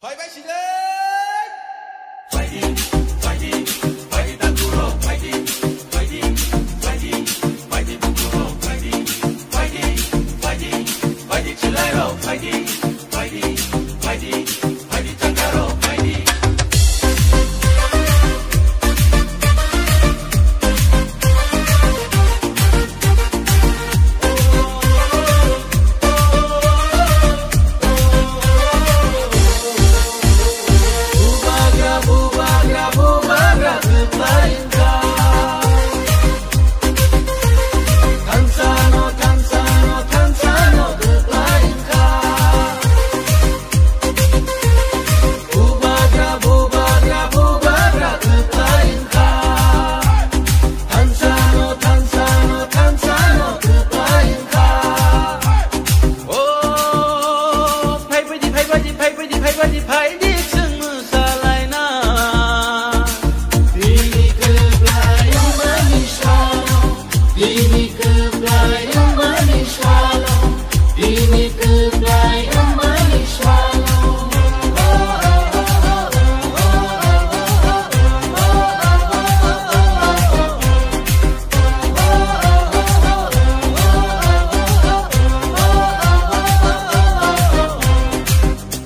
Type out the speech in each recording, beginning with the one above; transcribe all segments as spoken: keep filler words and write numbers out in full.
Bye bye sile. O, phai baidi, phai baidi, phai baidi, phai baidi, phai di, chwng mwsalaina. Bini kwplai wngmani salo, bini kwplai wngmani salo, bini kwplai wngmani salo.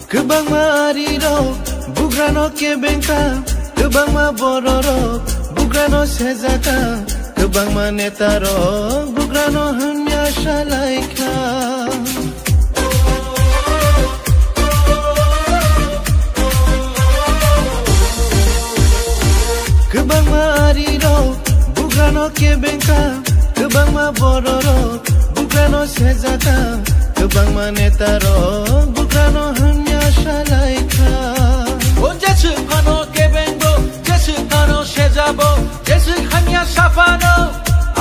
Kwbangma arirok bugrano kebengkha, kwbangma bororok bugrano sejaka, kwbangma netarok bugrano hamya salaikha. Kwbangma arirok bugrano kebengkha, kwbangma bororok bugrano sejaka, kwbangma netarok bugrano hamya salaikha. O jeswk phano kebengbo, jeswk phano sejabo, jeswk hamya saphano,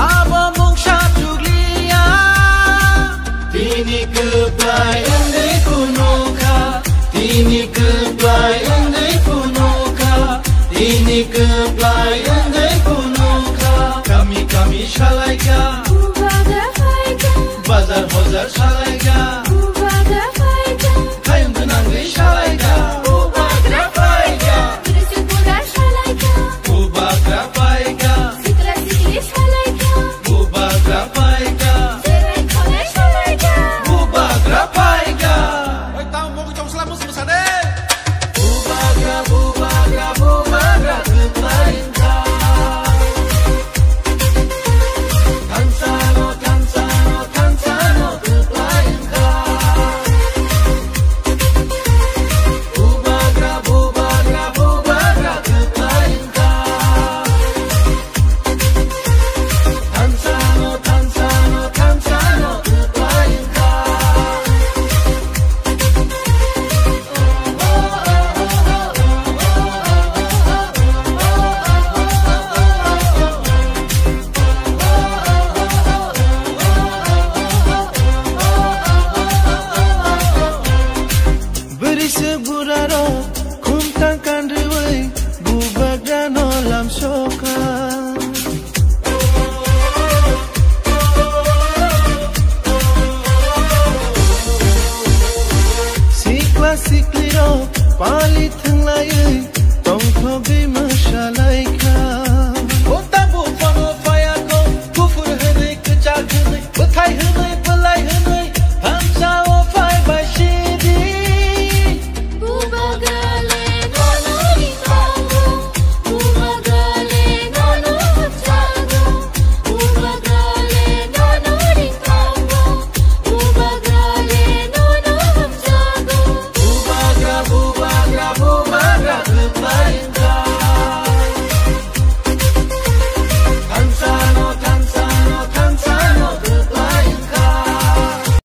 abo mungsa chukliya. Tini kwplai wngwi phunukha, tini kwplai wngwi phunukha, tini kwplai wngwi phunukha. Kami kami salaikha, Bubagra phaikha, bazar hozar salaikha, Bubagra phaikha, khayung gwnangwi salaikha, Bubagra phaikha, Tripura salaikha, Bubagra phaikha, Sikla sikli salaikha, Bubagra phaikha, Serai khonai salaikha, Bubagra phaikha. Oi, tamo mogwi chong sla mus mus ane. Bubagra, bubagra, bubagra, kwplai wngkha. Thansano, thansano, thansano, kwplai wngkha. Bubagra, bubagra, bubagra, kwplai wngkha. Bwrwiswk burarok khumtang kanrwi bubagrano lamsokha. Sikla siklirok pali thwnglaiwi tongthogwi mwsalaikha.